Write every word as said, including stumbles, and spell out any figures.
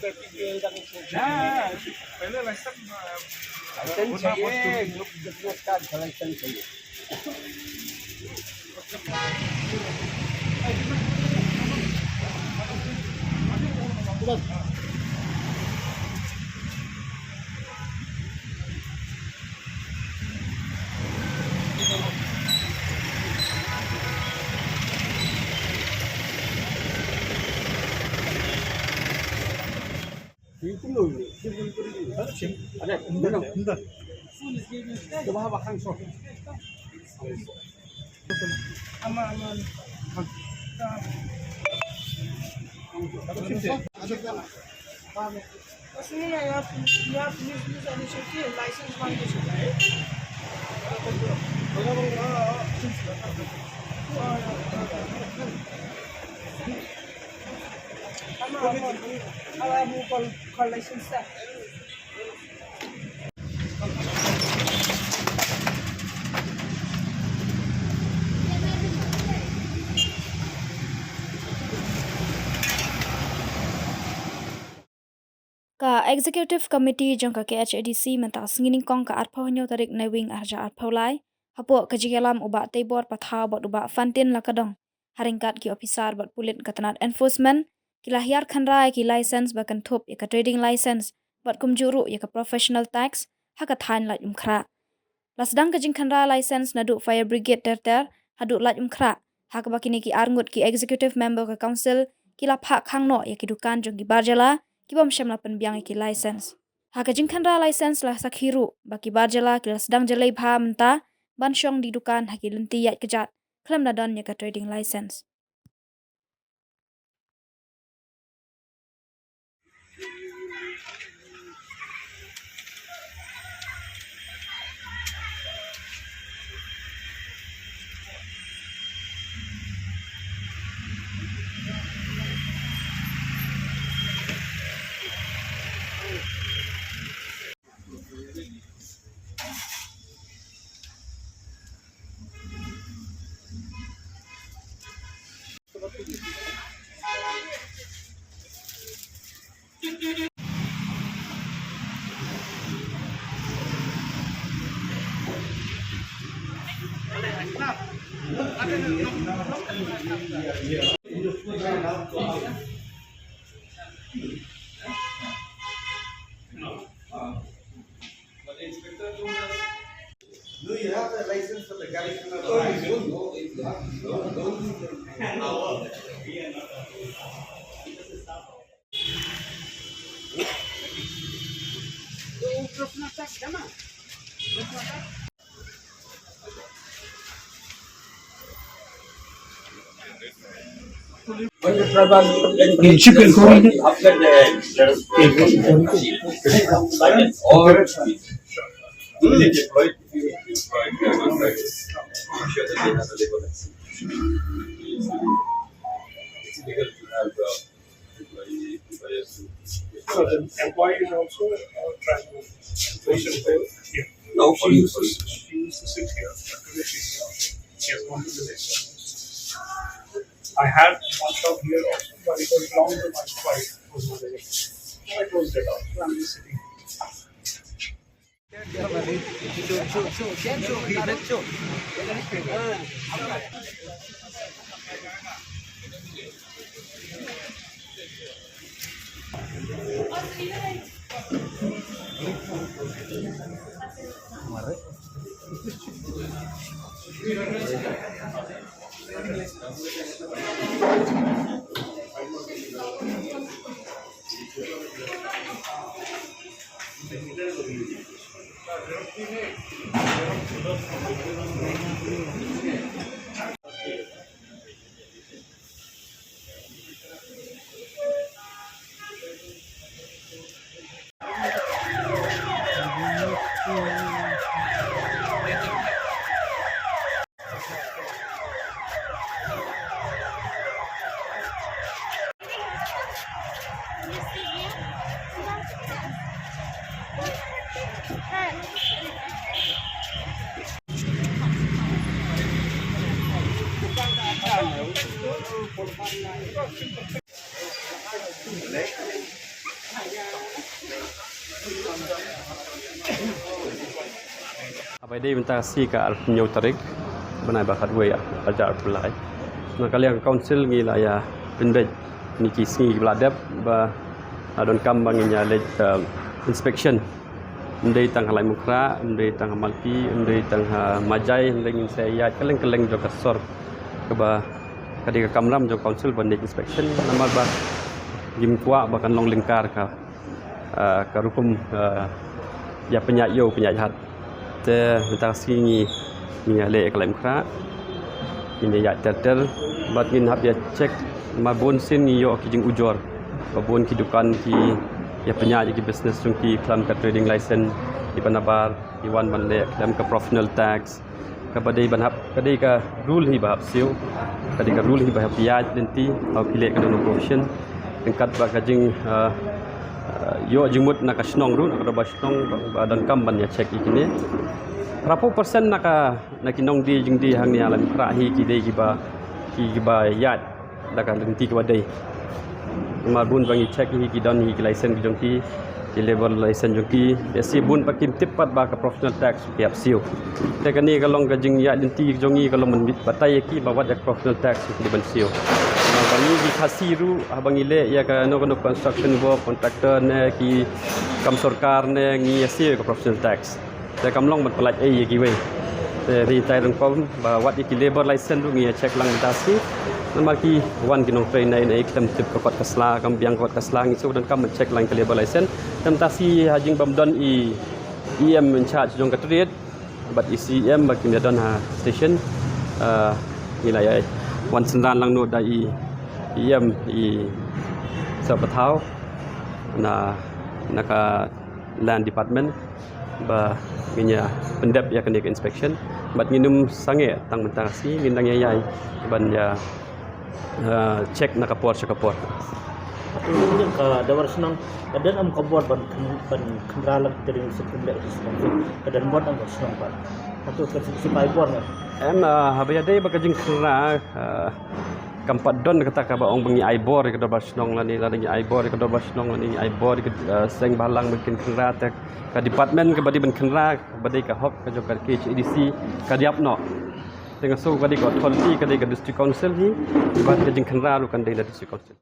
हाँ, पहले लाइसेंस, अ, लाइसेंस होना बहुत चाहिए, जरूरी है। लोग बिजनेस का लाइसेंस चाहिए। सुनो ना, यहाँ, यहाँ पुलिस, पुलिस आनी चाहिए, लाइसेंस मांगनी चाहिए। Ka Executive Committee jong ka K H A D C mynta sngi nyngkong ka arphew hynñiew tarik Naiwieng arhajar arphew lai, hapoh ka jingïalam u Bah Teibor Pathaw bad u Bah Fantin Lakadong, ha ryngkat ki ophisar bad pulit ka tnat enforcement, ki la hiar khynra ïa ki license ba kynthup ïa ka trading license bad kumjuh ruh ïa ka professional tax ha ka thaiñ Laitumkhrah. La sdang ka jingkhynra license naduh fire brigade ter ter haduh Laitumkhrah, ha kaba kine ki arngut ki executive member ka council ki la phah khang noh ïa ki dukan jong ki bar jylla ki bym shym la pynbiang ïa ki license. Ha ka jingkhynra license la sakhi ruh ba ki bar jylla ki la sdang jyllei bha mynta ban shong die dukan ha ki lynti ïaid kjat khlem da don ïa ka trading license. No, you have the license for the garage. No, you don't. No, you don't. No, no, no. So the employee is also, uh, trying to, yeah. No, she used to, she used to sit here, but today she's not. She has gone to the next one. I had one shop here also, but it was long to my wife was managing. So I closed it off. So I'm just sitting. Ba dei mynta ka sngi ka arphew hynñiew tarik bnai ba khatwei, ar hajar arphew lai. Na ka liang ka council ngi la ïa pynbeit kine ki sngi ba la dep ba la donkam ba ngin ïa leit, eh, inspection. Ym dei tang ha Laitumkhrah, ym dei tang ha Malki, ym dei tang ha Majai, ym dei, ngin sa ïaid kylleng kylleng jong ka sor kaba ka dei ka kamram jong council ban leit inspection, namar ba ngim kwah ba kan long lyngkar ka, ah, ka rukom, ah, ïa pynïaid ïew pynïaid hat. Te mynta ka sngi ngi, ngi ïa leit ka Laitumkhrah, ngin ïa ïaid ter ter bad ngin hap ïa check, namar bun sien ngi ïoh ki jingujor ba bun ki dukan ki ïa pynïaid ïa ki business jong ki khlem ka trading license, kiba nabar ki wan ban leh khlem ka professional tax. Kaba dei ban hap, ka dei ka rule hi ba hap siew, ka dei ka rule hi ba hap ïaid lynti ha u phi leh ka don profession. Ryngkat bad ka jing, ah, ah, ïoh jingmut na ka shnong ruh, na ka dorbar shnong ba, ba donkam ban ïa check ïa kine. Phra phew percent na ka, na ki nongdie jingdie hangne ha Laitumkhrah hi ki dei kiba, ki, kiba ïaid da ka lynti kaba dei. Namar bun ba ngi check hi ki don hi ki license ki jong ki, ki labour license jong ki. Ïa shi bun ba kim tip pat ba ka professional tax ki hap siew. Te kane ka long ka jingïaid lynti jong ngi, ka long ban bit batai ïa ki ba wat ïa ka professional tax ki dei ban siew. Namar ba ngi ki Khasi ruh haba ngi leh ïa kano kano construction work, contractor ne ki kam sorkar ne, ngi ïa siew ïa ka professional tax. Te kam long ban pyllait ei ïa kiwei. Te ri tai rung pom ba wat ïa ki labour license ruh ngi ïa check lang mynta shi. Namar ki wan ki nongtrei na ei na ei khlem tip ka kot ka sla, kam biang ka kot ka sla, ngi shu donkam ban check lang ka labour license. Te mynta shi ha jingbym don i E M in charge jong ka trade bad i C E M ba kim ïa don ha station, ah, ngi la ïa wan synran lang noh da i E M i Sohpathaw na, na ka Land Department ba ngin ïa pyndep ïa kane ka inspection. Bad ngin ym sangeh tang mynta ka sngi, ngin dang ïa ïai ban ïa, eh, check na ka por sha ka por. Ka dorbar shnong ka don em ka bor ban khyn-, ban khynra la ka ring suk khynra ka suk ka don bor em ka shnong pat. Hato ka suk ai bor ne? Em, eh, haba ïadei bad ka jingkhynra, eh, kam pat don kata kaba ong ba ngi ai bor ïa ka dorbar shnong lane, lane ngi ai bor ïa ka dorbar shnong lane ngi ai bor ïa ka, eh, seng bhalang ba kin khynra. Te ka department kaba dei ban khynra, kaba dei ka hok ka jong ka K H A D C, ka dei ap noh. Te nga sngew ka dei ka authority, ka dei ka district council hi, bad ka jingkhynra ruh kan dei na district council.